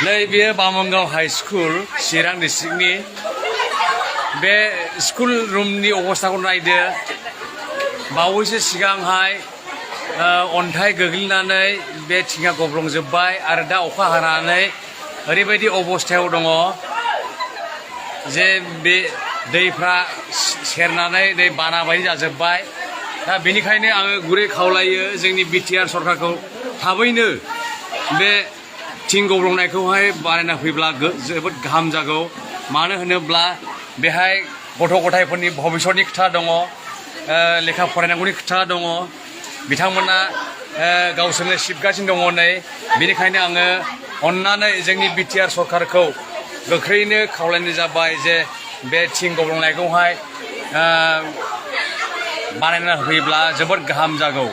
नैबे बामनगाव high school चिरां डिस्ट्रिक्टनि बे school रुमनि अबस्थाखौ नायदो बावैसो सिगांहाय अन्थाइ गोग्लैनानै बे थिङा गब्लंजोब्बाय आरो दा अखा हानानै ओरैबायदि अबस्थायाव दङ जे बे दैफ्रा सेरनानै दै बाना बायदि जाजोब्बाय दा बेनिखायनो आङो गुरै खावलायो जोंनि बिटिआर सरकारखौ थाबैनो बे थिं गब्लंनायखौहाय बानायना फैब्ला जोबोद गाहाम जागौ मानो होनोब्ला बेहाय गथ' गथायफोरनि भबिष्यतनि खोथा दङ लेखा फरायनांगौनि खोथा दङ बिथांमोना गावसोरनो सिबगासिनो दङ नै बेनिखायनो आङो अन्नानै जोंनि बिटिआर सरकारखौ गोख्रैनो खावलायनाय जाबाय जे बे थिं गब्लंनायखौहाय बानायना होयोब्ला जोबोद गाहाम जागौ